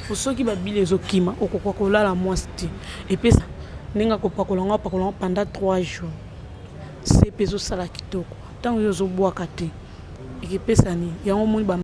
Po soki ba bile ezokima okokoka kolala mwasi te. Epesa ndenge akopakola yango apakola yango pendant 3 jours. Se pe ezosala kitoko. Ntango yo ozobwaka te ekepesa nini yango omoni ba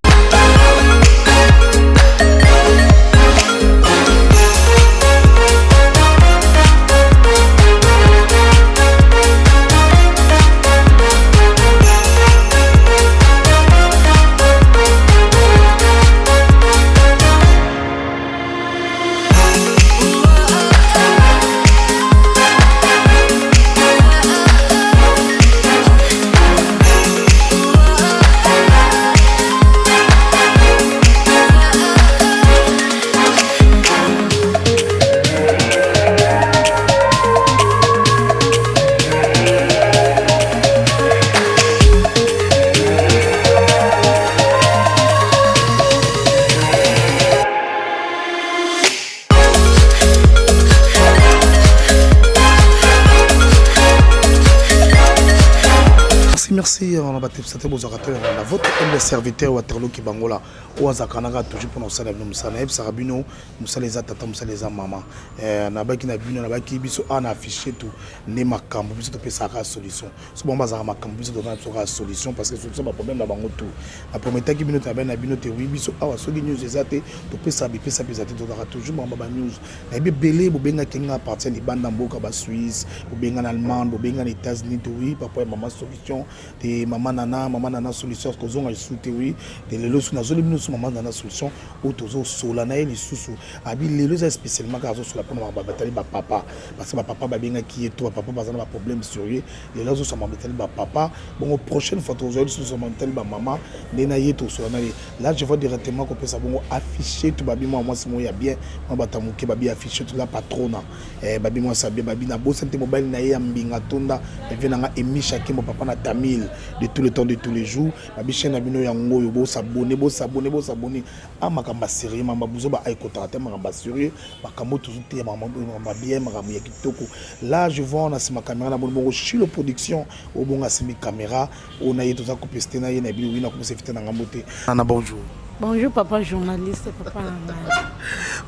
Merci merci na batebisa te bozwaka te na votre humble serviteur Waterloo Kibangola oyo azalaka naka toujours mpona kosala bino mosala nayebisaka bino mosala eza tata mosala eza mama eh, nabaki na bino nabaki biso a na affiche tout nde makambo biso topesaka solution so bango bazalaka makambo biso toza na biso kaka solution parce que solution ba problème na bango tout na prometaki bino te na bino te oui biso awa soki news eza te topesa bipesa pesa te tozalaka toujours makambo ba news nayebi ebele bobengaki nga partir ya libanda mboka ba Suisse bobenga na Allemagne bobenga na États-Unis te oui papa ya mama solution te mama nana mama nana solution kozonga lisusu te oui te lelo su nazoli bino su mama nana solution oyo tozosola na ye lisusu abi lelo eza spécialement kaka azosola mpona makambo batali bapapa parce que bapapa babengaki ye to bapapa baza na baproblème sérieux lelo azosola makambo etali bapapa bongo prochaine fois tozwa lisusu makambo etali bamama nde na ye tosola na ye là je vois directement kopesa bongo affiche to babi mwa mwasi moko ya bien mwa bato ya moke babi affiche to la patrona eh, babi mwasi ya bien babi nabosani te mobali na ye ya mbinga tonda evie na nga emisha kembo papa na tamil de tout le temps de tous les jours babi chaîne na bino yango oyo bosabone bosabone bosabone a makambo ya sérieux mamba buzoba ekotaka te makambo ya sérieux makambo tozoteya makambo ya bien makambo ya kitoko là je vois na nsima caméra na boni bongo shilo production oyo bongo asimbi caméra oyo na ye toza kopesite na ye na bino wina kopesa fite na ngambo te nana bonjour. Bonjour papa journaliste papa na ngai.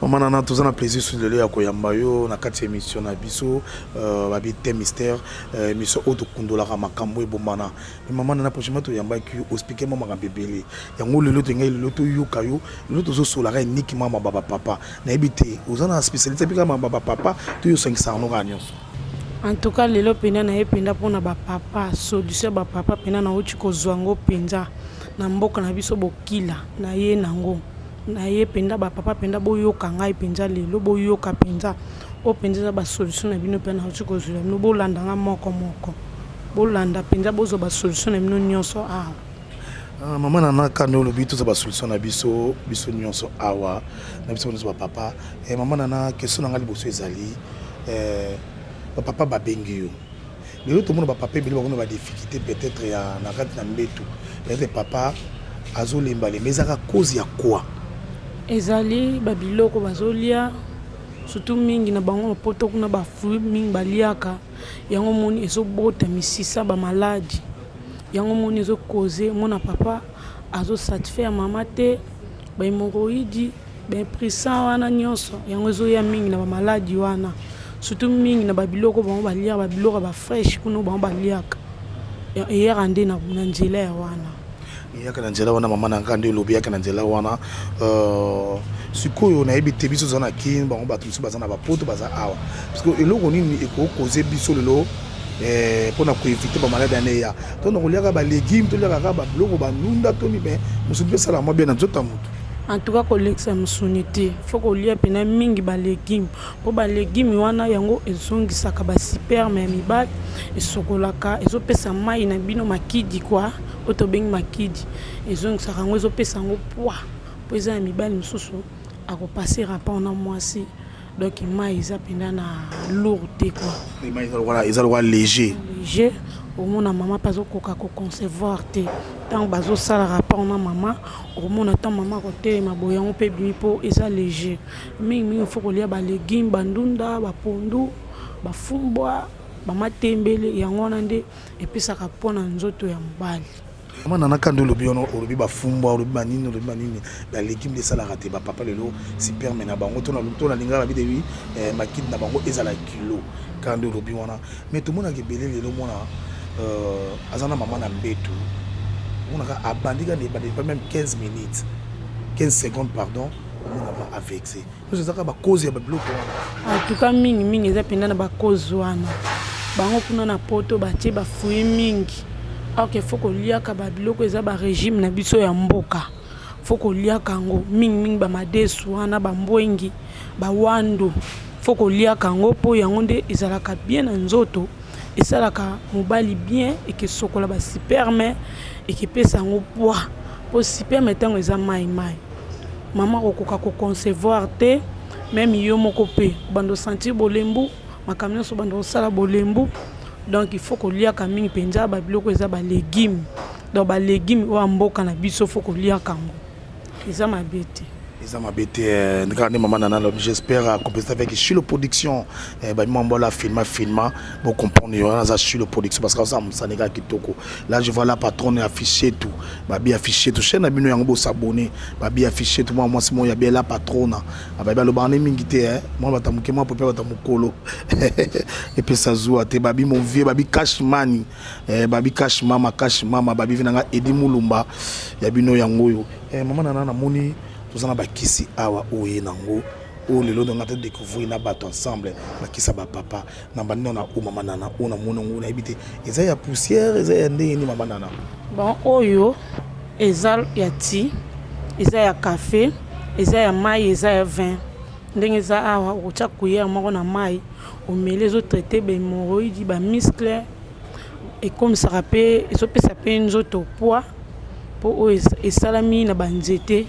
Maman nana toza na plaisir sur lelo ya koyamba yo na kati ya émission na biso euh, babi te mystère euh, émission oyo tokundolaka makambo ebombana mais maman nana prochainement toyambaki yo oexplike mwa makambo ebele yango lelo tolingai lelo toyoka yo lelo tozosolaka eniki mwa mababa papa nayebi te oza na spécialité mpe kaka mababa papa to yo osangisaka no kaka nyonso. En tout cas lelo mpenza naye mpenza mpona ba papa solution ya ba papa mpenza nauti kozwa yango mpenza na mboka na biso bokila naye nango naye mpenza ba papa mpenza boyoka ngai mpenza lelo boyoka mpenza oyo mpenza eza ba solution na bino mpenza nauti kozwela bino bolanda nga moko moko bolanda mpenza bozwa ba solution na bino nyonso awa. Ah, mama nana kanda olobi tozwa ba solution na biso biso nyonso awa na biso nyonso ba papa eh, mama nana question na ngai liboso ezali eh, ba papa babengi yo lelo tomona ba papa ebele bakona ba difficulté peut-être ya na kati na mbetu peut-être papa azolembalemba ezaka cause ya quoi? Ezali ba biloko bazolia surtout mingi na bango na poto kuna ba fruits mingi baliaka yango omoni ezobota misisa ba maladi yango omoni ezo cause mona papa azo satisfaire mama te ba hemorroïdes ba impuissant wana nyonso yango ezoya mingi na ba maladi wana surtout mingi na ba biloko bango baliaka ba biloko ya ba fraiche kuna bango baliaka eyaka nde na nzela ya wana. Eyaka na nzela wana mama na nga nde olobi eyaka na nzela wana euh, sikoyo nayebi te biso toza na kin bango bato mosusu baza na bapoto baza awa parce que eloko nini ekokoze biso lelo eh, mpo na koevite bamaladi ane eya to na koliaka balegume toliaka kaka babiloko bandunda toni me mosusu mpe esalaka mwa bien na nzoto ya motu. En tout cas kolekisa mosuni te faut kolia mpena mingi ba legume mpo ba legume wana yango ezongisaka ba sperme ya mibali esokolaka ezopesa mai na bino makidi kwa oyo tobengi makidi ezongisaka yango ezopesa yango poids mpo eza ya mibali mosusu akopase rapport na mwasi donc mai eza mpenza na lourd te quoi eza lokola léger léger omona mama mpe azokoka koconcevoir te ntango bazosala rapport na mama okomona ntango mama akotelema boye yango mpe ebimi mpo eza léger mingimingi fo kolia balegume bandunda bapondu bafumbwa bamatembele yango wana nde epesaka mpo na nzoto ya mobali. Mama Nana Kanda, olobi wana, olobi bafumbwa, olobi banini, olobi banini, balégume nde esalaka te. Bapapa lelo sperme na bango to nalingaka babi debi makidi na bango ezala kilo. Kanda olobi wana, mais tomonaka ebele lelo, mwana aza na mama na mbetu, omonaka abandi kaka ebandi pas même 15 minutes, 15 secondes pardon, omonaka avexe. Nyonso ezaka bacause ya babiloko wana. En tout cas, mingimingi eza mpenza na bacause wana. Bango kuna na Poto batie bafruit mingi, or que faut koliaka babiloko eza barégime na biso ya mboka. Faut koliaka yango mingimingi, bamadesu wana, bambwengi, bawando, faut koliaka yango mpo yango nde ezalaka bien na nzoto, esalaka mobali bien, ekesokola basperme, ekepesa yango poids, mpo sperme ntango eza mai mai, mama okoka koconcevoir te. Même yo moko mpe bando osentir bolembu, makambo nyonso bando kosala bolembu. Donc il faut koliaka mingi mpenza babiloko eza balégume. Donc balégume oyo ya mboka na biso, faut koliaka yango, eza mabe te. Eza mabe te kaka nde mama Nana alobi. J'espère accompagné avec Chilo Production, babima mbola filma filma, bocomprendre yo wana aza Chilo Production, parce que aza mosani kaka kitoko. Là je vois la patronne affiché tout, babi affiché tout, chaîne na bino yango, bosabone, babi affiché tout. Mwa mwasi moko ya la patronne ababi, alobaka ne mingi te, mwa bato moke, mwa pope bato mokolo epesa zuwa te. Babi mon vieux, babi cash money, babi cash mama, cash mama, babi vi nanga Edi Mulumba ya bino yango oyo. Mama Nana, namoni toza na bakisi awa oyo ye nango oyo lelo ndonga te découvrir na bato ensemble, bakisi ya bapapa na bandi na oyo. Mama Nana, oyo namoni yango, nayebi te eza ya poussière, eza ya ndenge nini, mama Nana? Bon, oyo eza ya ti, eza ya café, eza ya mai, eza ya vin. Ndenge eza awa, okotya cuillère moko na mai, omeli, ezotraite bahémorroïde, bamuscle, ekomisaka mpe, ezopesa mpe nzoto poids, mpo oyo esalami na banzete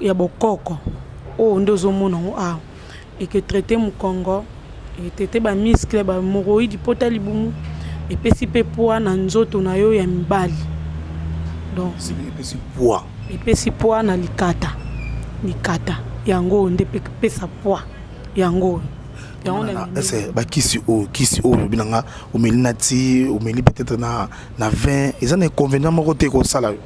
ya bokoko. Oyo nde ozomona yango awa, eketraite mokongo, etraite bamuscle, bahémorroïde, pota libumu, epesi mpe poids na nzoto na yo ya mibali. Donc epesi poids. Epesi poids na likata. Likata yango oyo nde epesa poids, yango oyo. Yango ese bakisi oyo, kisi oyo olobi na nga, omeli na ti, omeli peut-être na vin, eza na inconvénient moko te kosala yo?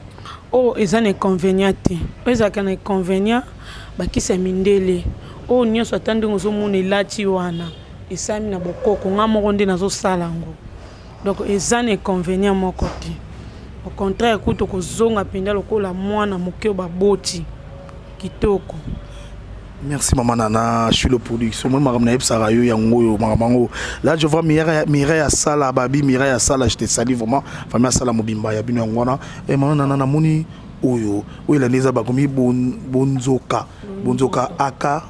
Oyo eza na inconvénient te. Oyo ezalaka na inconvénient, bakisi ya mindele. Oyo nyonso, ata ndenge ozomona elati wana, esalami na bokoko, nga moko nde nazosala yango. Donc eza na inconvénient moko te. Au contraire kutu, kozonga mpenza lokola mwana moke oyo baboti kitoko. Merci mama Nana Chilo Production. Moi makambo nayebisaka yo yango oyo, makambo yango. Là je vois Mireille, Mireille Asala, babi Mireille Asala, je te salue vraiment, famille Asala mobimba ya bino yango wana. E mama Nana, namoni oyo, oyo elandi eza bakomi bonzoka, bonzoka AK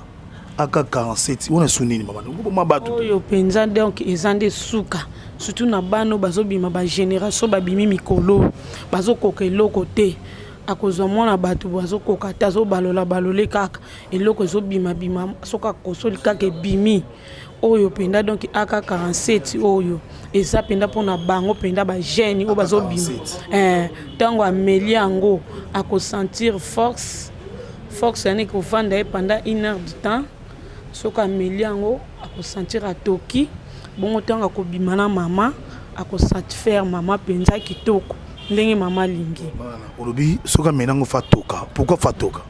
47 wana esu nini, mama? Boma bato. Oyo mpenza, donc eza nde suka, surtout na bana oyo bazobima, bagénération babimi mikolo, bazokoka eloko te. Akozwa mwana bato, bazokoka te, azobalola balole kaka, eloko ezobimabima, soki akosoli kaka ebimi. Oyo mpenza, donc AK 47 oyo eza mpenza mpona bango mpenza, bajeune oyo bazobima. Ntango ameli yango, akosentir force. Force yani kovanda ye pendant une heure du temps. Soki ameli yango, akosentir atoki bongo. Ntango akobima na mama, akosatisfaire mama mpenza kitoko ndenge mama alingi. Olobi soki ameli yango fa toka. Pourquoi fa toka?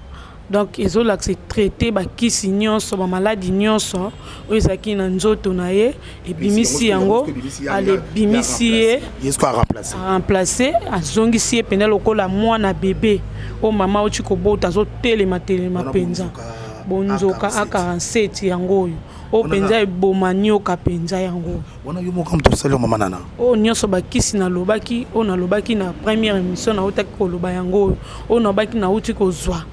Donc ezolakisa traite bakisi nyonso, bamaladi nyonso oyo ezalaki na nzoto na ye, ebimisi yango, alebimisi ye. Aremplace, azongisi ye mpenza lokola mwana bebe oyo mama auti kobota, azotelema telema mpenza. Bonzoka A47 yango oyo, oyo mpenza eboma nioka mpenza yango. Wana yo moko moto osali, mama Nana? Oyo nyonso bakisi nalobaki, oyo nalobaki na première émission, nautaki koloba yango oyo, oyo nalobaki, nauti kozwa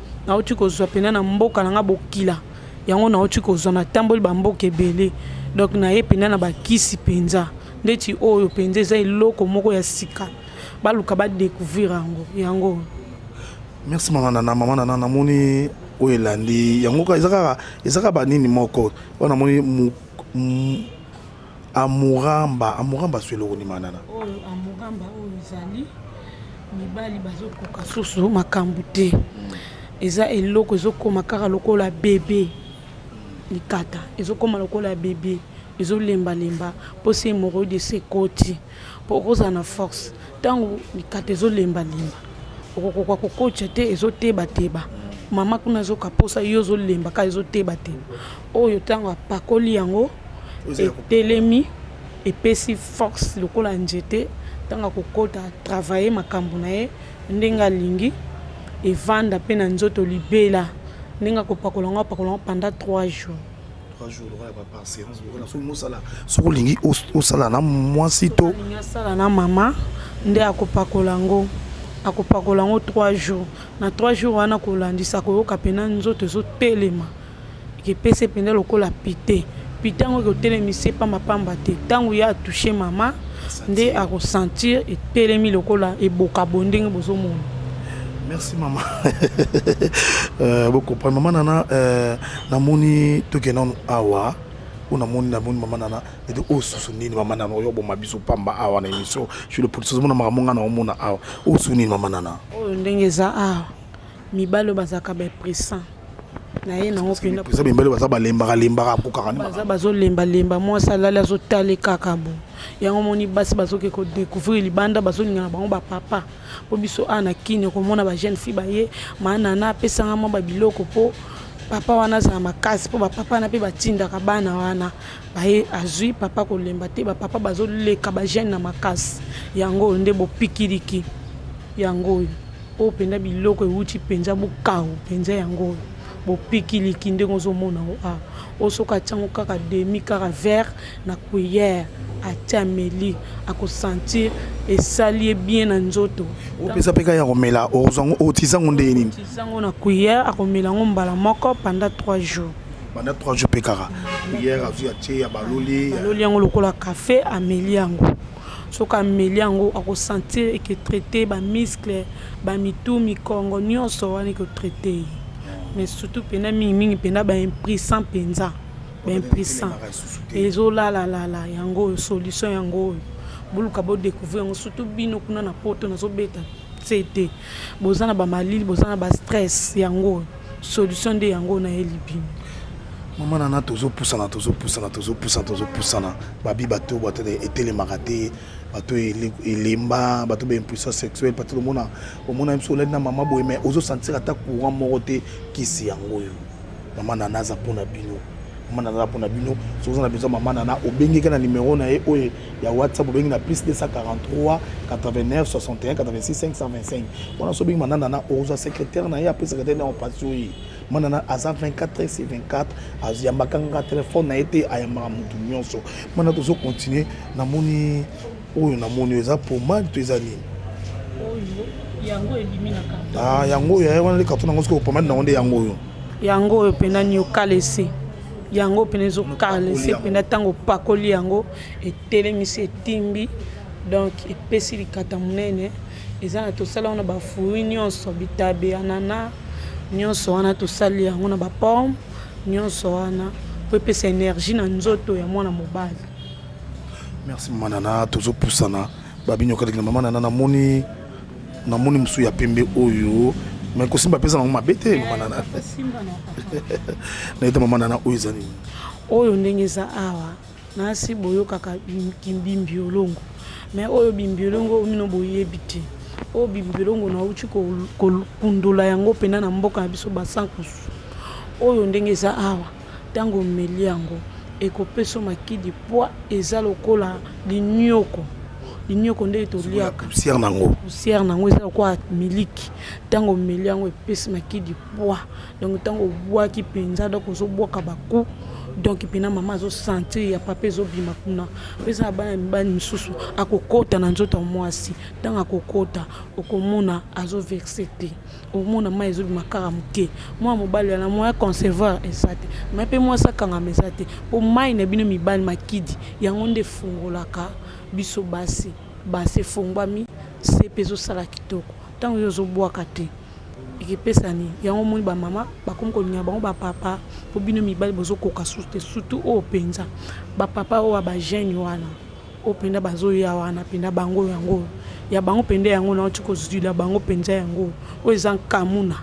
mpenza na mboka na nga bokila yango. Nauti kozwa, natamboli bamboka ebele, donc naye mpenza na bakisi mpenza ndeti oyo mpenza eza eloko moko ya sika, baluka badécouvrir yango, yango. Merci mama Nana. Mama Nana, namoni oyo elandi yango eza kaka banini moko oyo namoni, amuramba. Amuramba so eloko nini, mama Nana? Oyo amuramba oyo ezali mibali bazokoka susu makambo te. Eza eloko ezokóma kaka lokola bebe, likata ezokóma lokola bebe. Ezolembalemba mposa hémorroïde esi ekoti, mpo okozala na force. Ntango likata ezolembalemba, okokoka kokotya te, ezotebateba. Mama kuna azoka mposa, yo ozolemba kaka, ezotebateba. Oyo ntango apakoli yango, etelemi, epesi force lokola nzete. Ntango akokota, atravaille makambo na ye ndenge alingi, evanda mpe na nzoto libela. Ndenge akopakola yango, apakola yango pendant 3 jours. 3 jours lokola ba par séance, lokola soki osala, soki olingi osala na mwasi to alingi asala na mama, nde akopakola yango, akopakola yango 3 jours. Na 3 jours wana, kolandisa, koyoka mpena nzoto ezotelema, ekepesi mpenza lokola pite pite. Yango ekotelemisa pambapamba te. Ntango ye atouche mama, nde akosentir etelemi lokola ebokabo ndenge bozomona. Merci mama. Bocomprendre mama Nana. Namoni tokende nanu awa oyo namoni mama Nana ete oyo susu nini? Mama Nana, oyo oboma biso pamba awa na émission sur le producteur, ozomona makambo nga na omona awa. Oyo susu nini, mama Nana? Oyo ndenge eza awa, mibali oyo bazalaka baimpuissant na ye nango mpena. Eza mibali baza balembaka lembaka, akokaka. Baza bazolembalemba, mwasi alali azotala kaka bo. Yango moni basi bazoke kodécouvrir libanda, bazolinga na bango bapapa. Mpo biso awa na Kini, okomona bajeune fille baye manana apesanga mwa babiloko mpo papa wana azala makasi, mpo bapapa wana mpe batindaka bana wana baye azwi papa kolemba te. Bapapa bazoleka bajeune na makasi. Yango oyo nde bopikiliki. Yango oyo, oyo mpenza biloko ewuti mpenza bokau mpenza. Yango oyo bopikiliki ndenge ozomona yango awa. Oyo soki atiango kaka demi kaka verre na cuillère, atia, ameli, akosentir esali ye bien na nzoto. Opesa mpe kaka ya komela, ozwango otizango nde nini? Otizango na cuillère, akomela yango mbala moko pendant 3 jours. Pendant 3 jours mpe kaka cuillère azwi, atie ya baloli. Baloli yango lokola café, ameli yango. Soki ameli yango, akosentir eke traite bamuscle, bamitu, mikongo nyonso wana ekotraite ye. Mais surtout mpena mingimingi mpena baimpuissant, mpenza baimpuissant ezolalalala, yango oyo solution. Yango oyo boluka bodécouvrir yango, surtout bino kuna na Poto. Nazobeta se te, boza na bamalili, boza na bastress, yango oyo solution nde yango nayeli bino. Mama Nana, tozopusana, tozopusana, tozopusana, tozopusana. Babi bato etelemaka te, bato elemba, bato baimpuissance sexuelle, bato omona, omona biso olali na mama boye, mais ozosentir ata courant moko te. Kisi yango oyo, mama Nana aza mpona bino. Mama Nana aza mpona bino. Soki oza na besoin mama Nana, obengeki na numero na ye oyo ya WhatsApp. Obengi na plus 243 89 61 86 525 wana. So obengi mama Nana, ozwa secrétaire na ye, apres secrétaire na opasi oyo. Mama Nana aza 24 heures sur 24, ayambaka nga telefone na ye te, ayambaka motu nyonso. Mana tozocontinue. Namoni oyo, namoni oyo eza pomade to eza nini? Oyo yango ebimi na carton. Ah, yango oyo ya wana nde carton nango. Soki pomade nango nde yango oyo. Yango oyo mpena niokalese, yango mpena ezokalese mpena. Ntango opakoli yango, etelemisi, etimbi, donc epesi likata monene. Eza na tosala wana bafruit nyonso, bitabe, anana nyonso wana, tosali yango na bapomme nyonso wana po epesa énergie na nzoto ya mwana mobali. Merci mama Nana. Tozopusana. Babino kaleki na mama Nana. Namoni mosusu ya pembe oyo, mais kosimba mpenza nango mabe te. Mama Nana, nayeta mama Nana, oyo eza nini? Oyo ndenge eza awa, nasi boyokaka bimbiolongo, mais oyo bimbiolongo oyo mino boyebi te. Oyo bimbiolongo nauti kokundola yango mpena na mboka na biso Basankusu. Oyo ndenge eza awa, ntango omeli yango, ekopesa makidi poids. Eza lokola linioko, linioko ndenge toliaka. Poussière nango. Poussière nango eza lokola miliki. Ntango omeli yango, epesi makidi poids. Donc ntango obwaki mpenza, donc ozobwaka baku, donc mpena mama azosentir ya papa ezobima kuna. Mpe eza na bana mibali misusu akokota na nzoto ya mwasi. Ntango akokota, okomona azoverse te, omona mai ezobima kaka moke. Mwana mobali wana, moyen concevoir eza te, mai mpe mwasi akangama eza te, mpo mai na bino mibali makidi yango nde efungolaka biso basi. Basi efungwami se mpe ezosala kitoko. Ntango yo ozobwaka te, ekepesa nini? Yango omoni bamama bakomi kolinga bango bapapa, mpo bino mibali bozokoka susu te. Surtout oyo mpenza bapapa oyo ya bajeune wana, oyo mpenza bazoya wana mpenza, bango yango ya bango mpenza, yango nauti kozwila bango mpenza. Yango oyo eza nkamuna,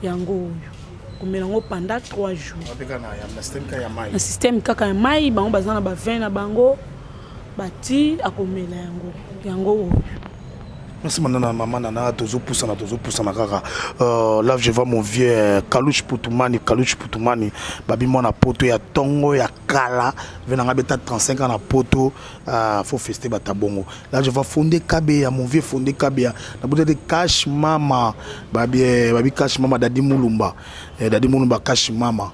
yango oyo. Akomela yango pendant 3 jours. Na système kaka ya mai, bango baza na bavin na bango bati, akomela yango, yango oyo. Merci manana, mama nana. Tozopusana, tozopusana kaka. Là je vois mon vieux Kalush Putumani, Kalush Putumani, babi mwana poto ya tongo ya kala, ve nanga beta 35 ans na poto. Faut fester bata bongo. Là je vois Fondé Kabeya, mon vieux Fondé Kabeya na bota Cash Mama, babi, babi Cash Mama, Dadi Mulumba, Dadi Mulumba, Cash Mama,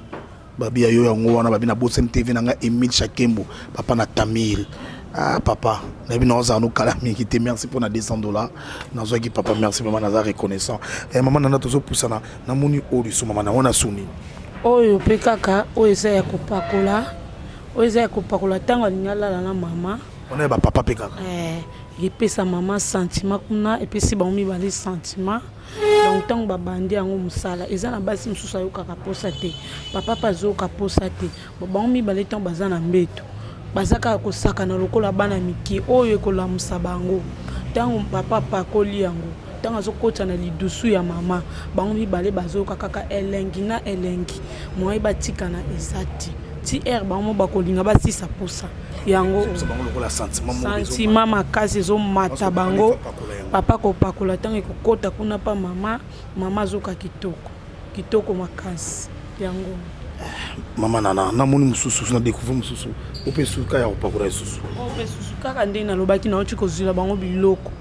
babi ya yo yango wana. Babi na Bosem TV nanga Emile Chakembo, papa na Tamil. Ah papa, nayebi na ozala nokala mingi te. Merci mpona 200 $ nazwaki, papa. Merci mama, naza reconnaissant. Mama nana, tozopusana. Namoni oyo liso, mama nango na suni. Oyo mpe kaka, oyo eza ya kopakola, oyo eza ya kopakola ntango alingi alala na mama. Wana ya bapapa mpe kaka? Epesa mama sentiment kuna, epesi bango mibale sentiment. Donc ntango babandi yango mosala, eza na basi mosusu ayokaka posa te, papa mpe azoyoka posa te. Bango mibale ntango baza na mbeto, baza kaka kosakana lokola bana mike. Oyo ekolamusa bango ntango papa apakoli yango, ntango azokota na lidusu ya mama, bango mibale bazoyoka kaka elengi na elengi. Moye batikana eza te ti ere bango mo bakolinga basisa posa yango. Sentiment makasi ezomata bango. Papa kopakola, ntango ekokota kuna pa mama, mama azoka kitoko, kitoko makasi yango. Mama nana, namoni mosusu na découvrir mosusu ope suka ya kopakola lisusu. Ope susu kaka ndenge nalobaki, nauti kozwila bango biloko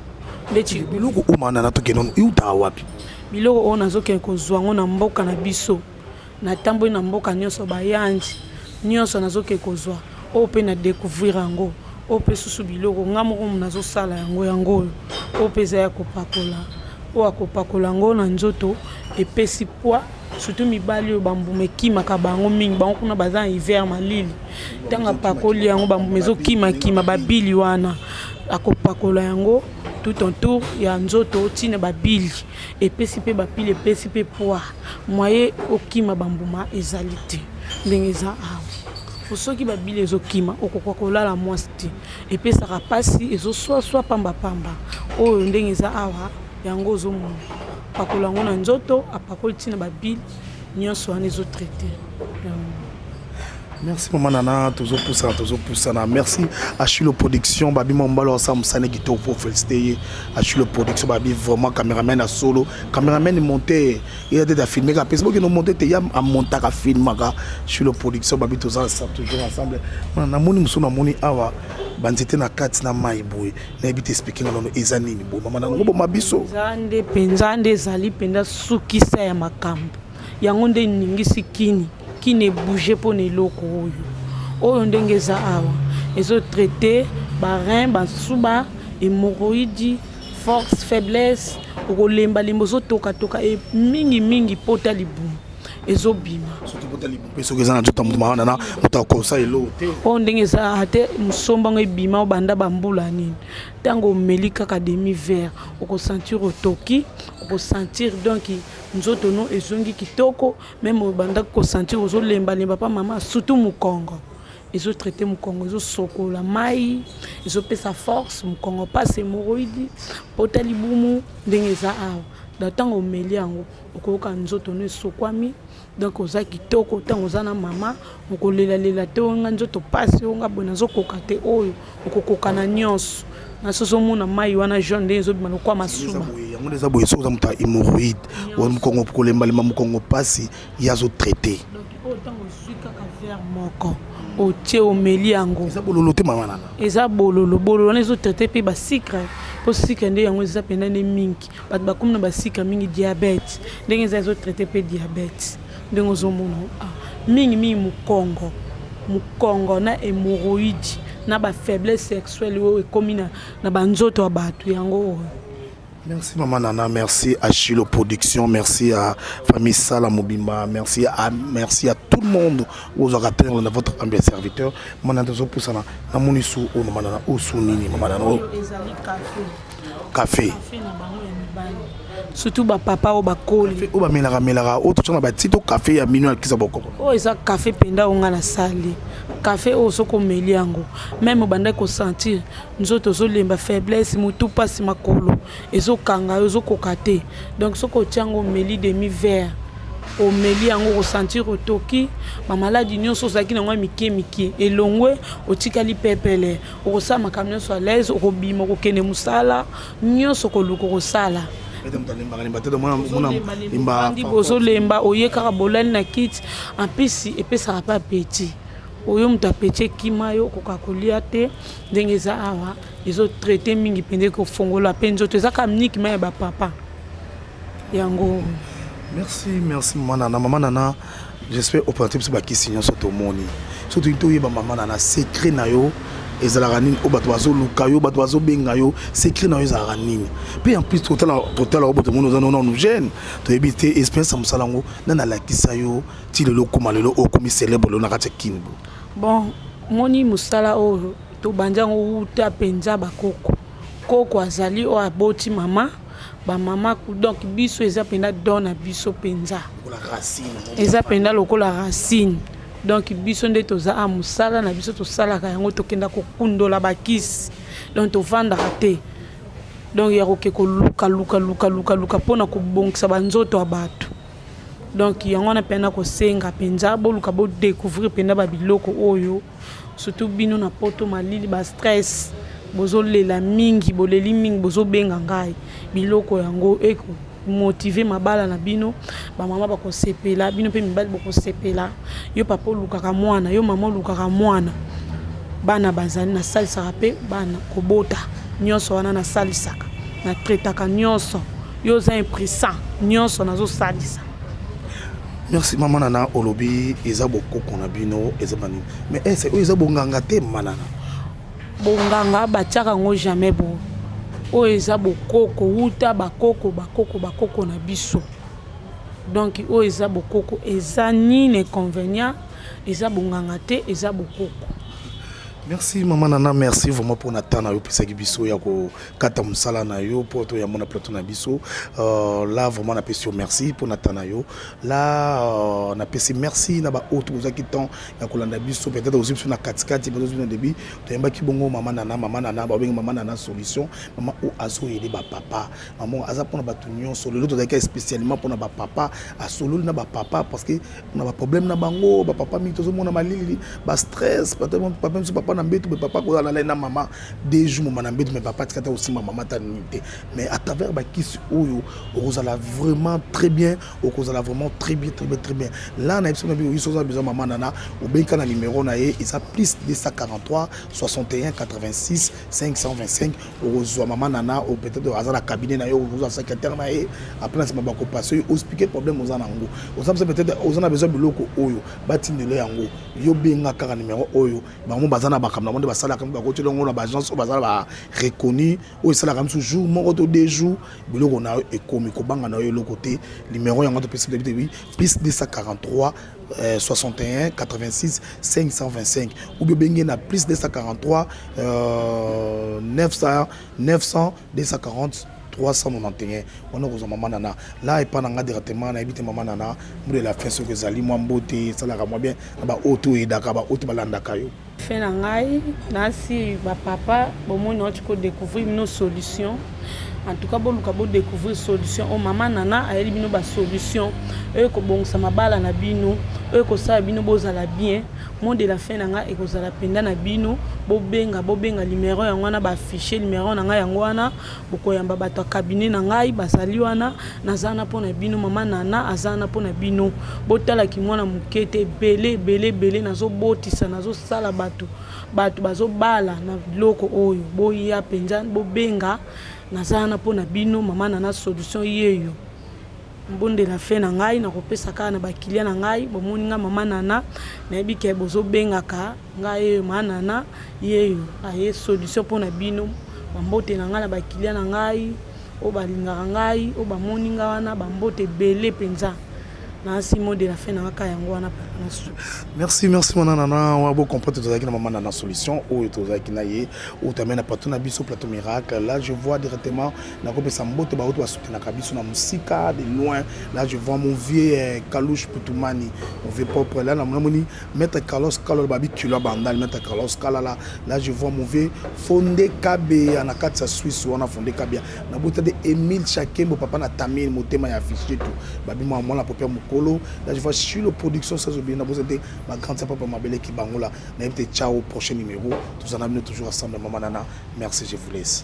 ndeti. Biloko oyo, mama nana, tokende ono eutaka wapi? Biloko oyo nazokende kozwa yango na mboka na biso. Natamboli na mboka nyonso, bayandi nyonso, nazokende kozwa oyo mpe na découvrir yango. Oyo mpe susu biloko nga moko nazosala yango, yango oyo. Oyo mpe eza ya kopakola, oyo akopakola yango na nzoto, epesi poids, surtout mibali oyo bambuma ekimaka bango mingi. Bango kuna baza na hiver, malili. Ntango apakoli yango, bambuma ezokimakima, babili wana akopakola yango tout autour ya nzoto, ntina babili epesi mpe bapili, epesi mpe poids. Moye okima bambuma ezali te ndenge eza awa. Soki babili ezokima, okoka kolala mwasi te, epesaka mpasi, ezoswaswa pambapamba. Oyo ndenge eza awa, yango ozomona, pakola yango na nzoto, apakoli ntina babili nyonso wana, ezotraiter yango. Merci mama nana, tozopusana, tozopusana. Merci Achille Production, babi mombalo asa mosani kitoko po félicité ye. Achille Production, babi vraiment cameraman ya solo, cameraman monte ye te, afilmeka, apesi bokende monte te, ya amontaka, afilmaka. Achille Production, babi toza toujours ensemble. Namoni mosusu, namoni awa banzete na kati na mai boye, nayebi te, explique nga nano eza nini boye, mama nango boma biso. Eza nde mpenza, nde ezali mpenza sukisa ya makambo yango nde eningisi kini kini ebouge mpona eloko oyo. Oyo ndenge eza awa, ezotraiter barein, basuba, hémorroïde, force, faiblesse, okolembalemba, ozotokatoka e mingimingi, pota libumu ezobima. Mpe soki eza na nzoto ya moto, mama nana, moto akosa eloko te. Oyo ndenge eza te, mosomba ngo ebima obanda bambula nini. Ntango omeli kaka demi verre, okosentir otoki, okosentir donc nzoto no ezongi kitoko. Même obanda kosentir ozolembalemba pa mama, surtout mokongo, ezotraiter mokongo, ezosokola mai, ezopesa force, mokongo mpasi, hémorroïde, pota libumu. Ndenge eza awa, donc ntango omeli yango, okoyoka nzoto no esokwami, donc oza kitoko. Ntango oza na mama, okolelalela te onga nzoto mpasi, onga boye nazokoka te. Oyo okokoka na nyonso na soso. Omona mai wana jaune ndenge ezobima lokwa masuba. Yango nde eza boye. Soki oza moto ya hémorroïde, mokongo kolembalema, mokongo mpasi, ye azotraiter. Donc oyo ntango ozwi kaka verre moko, otie, omeli yango. Eza bololo te, mama nana? Eza bololo. Bololo wana ezotraiter mpe basucre, mpo sucre nde yango eza mpenza nde mingi. Bato bakomi na basucre mingi, diabète. Ndenge eza, ezotraiter mpe diabète. Ndenge ozomona mingimingi mokongo, mokongo na hémorroïde na bafaiblesse sexuelle oyo ekómi na banzoto ya bato, yango oyo. Merci Maman Nana, merci à Chilo Production, merci à famille Sala Mobimba, merci à tout le monde aux agateurs de votre humble serviteur. Maman Nana, pour namoni su oyo, Maman Nana, oyo su nini, Maman Nana? Oyo ezali café. Café. Café na bango ya mibali, surtout bapapa oyo bakoli. Oyo bamelaka melaka, oyo totyaka na batito, café ya mino alakisa bokoko. Oyo eza café mpenza oyo nga nasali. Café oyo, soki omeli yango, même obandaki kosentir nzoto ozolemba, faiblesse, motu mpasi, makolo ezokanga yo, ozokoka te. Donc soki otia yango, omeli demi verre. Omeli yango, okosentir otoki bamaladi nyonso ozalaki nango ya mike mike elongwe, otikali pepele, okosala makambo nyonso à l'aise, okobima, okokende mosala nyonso, koluka okosala. Bozolemba, oye kaka bolali na kiti. En plus epesaka mpe appétit. Oyo moto appétit ekima yo, okoka kolia te. Ndenge eza awa, ezotraiter mingi mpenza, kofongola mpe nzoto. Eza kaka uniquement ya bapapa yango. Merci, merci mama Nana. Mama Nana, j'espère oprésente biso bakisi nyonso tomoni. So toyini toyeba, mama Nana, secret na yo ezalaka nini? Oyo bato bazoluka yo, bato bazobenga yo, secret na yo ezalaka nini? Mpe en plus totala oyo tomoni oza nanu jeune, toyebi te expérience ya mosala yango nani alakisa yo ti lelo okóma, lelo okomi célèbre lelo na kati ya Kini. Bon, moni mosala oyo tobandi yango wuta mpenza bakoko. Koko azali oyo aboti mama, bamama. Donc biso eza mpenza don na biso mpenza, eza mpenza lokola racine. Donc biso nde toza a mosala na biso, tosalaka yango, tokenda kokundola bakisi. Donc tovandaka te, donc ya koke koluka luka luka luka luka mpona kobongisa banzoto ya bato. Donc yango wana mpena kosenga mpenza boluka bodécouvrir mpenza babiloko oyo, surtout bino na Poto, malili, bastress, bozolela mingi, boleli mingi, bozobenga ngai. Biloko yango ekomotiver mabala na bino. Bamama bakosepela, bino mpe mibali bokosepela. Yo papa olukaka mwana, yo mama olukaka mwana, bana bazali, nasalisaka mpe bana kobota. Nyonso wana nasalisaka, natraitaka nyonso. Yo oza impuissant, nyonso nazosalisa. Merci mama Nana. Olobi eza bokoko na bino, eza banini, mais ese oyo eza bonganga te, mama Nana? Bonganga batiaka yango jamais. Bo oyo eza bokoko, wuta bakoko, bakoko, bakoko na biso. Donc oyo eza bokoko, eza nini inconvénient, eza bonganga te, eza bokoko. Merci mama Nana, merci vraiment mpona temps na yo opesaki biso ya kokata mosala na yo mpo toyambo na plateau na biso. Là vraiment napesi yo merci mpona temps na yo. Là napesi merci na baoyo tozwaki temps ya kolanda biso. Peut-être ozwi biso na katikati, bazozwi na début. Toyambaki bongo mama Nana. Mama Nana, babengi mama Nana Solution, mama oyo azoaider bapapa, mama aza mpona bato nyonso. Lelo tozalaki spécialement mpona bapapa, asololi na bapapa parce que na baproblème na bango bapapa mingi tozomona malili, bastress. Papa mosusu, papa na mbetu, mais papa kozala na mama 2 jours moma na mbetu, mais papa tika ta kosimba mama ta nini te. Mais à travers bakisi oyo, okozala vraiment très bien, okozala vraiment très bien, très bien, très bien. Là na biso na biso oza besoin mama Nana, obengi na numéro na ye, eza plus 243 61 86 525. Okozwa mama Nana, peut-être aza na cabinet na yo, okozwa secrétaire na ye. Après na nsima bakopase oyo, oexpliquer problème oza nango. Oza mpe peut-être oza na besoin biloko oyo batindelo yango, yo benga kaka numéro oyo. Bango baza na bakambo na bango nde basalaka, bakotiela yango na baagence oyo baza na bareconnu, oyo esalaka misu jour moko to 2 jours, biloko na yo ekomi. Kobanga na yo eloko te. Numéro yango topesi bi plus 243 61 86 525, ou bien bengi na plus 243 900 900 240 391. Wana kozwa mama Nana la epa na nga directement. Nayebi te, mama Nana, mot de la fin soki ezali, mwa mbote esalaka mwa bien na baoyo toyedaka, baoyo to balandaka yo. Fin na ngai, nasi bapapa, bomoni nauti kodécouvrir bino solution. En tout cas boluka bodécouvrir solution oyo mama Nana ayeli bino, basolution oyo ekobongisa mabala na bino, oyo ekosala bino bozala bien. Mot de la fin na ngai ekozala mpenza na bino, bobenga, bobenga numero yango wana, baaffiche numero na ngai yango wana. Bokoyamba bato ya cabinet na ngai, bazali wana. Naza wana mpo na bino, mama Nana aza wana mpo na bino. Botalaki mwana moke te, ebele ebele ebele nazobotisa, nazosala bato, bato bazobala na biloko oyo. Boya mpenza, bobenga, naza wana mpo na bino. Mama Nana Solution yeyo. Mbondela fe na ngai nakopesa kaka na bakilia na ngai. Bomoni ngai mama Nana, nayebi ke bozobengaka ngai yeyo, mama Nana yeyo aye solution mpo na bino. Bambote na ngai na bakilia na ngai oyo balingaka ngai, oyo bamoni ngai wana, bambote ebele mpenza. Nasi mot de la fin na kaka yango wana, papa. Merci, merci mwana Nana. Wa bo comprendre, tozalaki na mama Nana Solution oyo, tozalaki na ye oyo tamai na plateau na biso, Plateau Miracle. Là, je vois directement, nakopesa mbote baoyo basoutenaka biso na mosika, de loin. Là, je vois mon vieux Kalouche Putumani, mon vieux propre. Là, namoni maître Carlos Kalala, babi kilo bandal, maître Carlos Kalala. Là, je vois mon vieux Fonde Kabeya na kati ya Suisse wana, Fonde Kabeya. Nabota de Emile Chakembo, papa na Tamil, motema ya fichier tout, babi mwa mwana popia mokolo. Là, je vois Chilo Production, sans oublier nabosa te ma grande sœur, papa Mabele Kibangola. Nayebi te. Ciao, prochain numéro, tozala bino toujours ensemble. Mama Nana, merci, je vous laisse.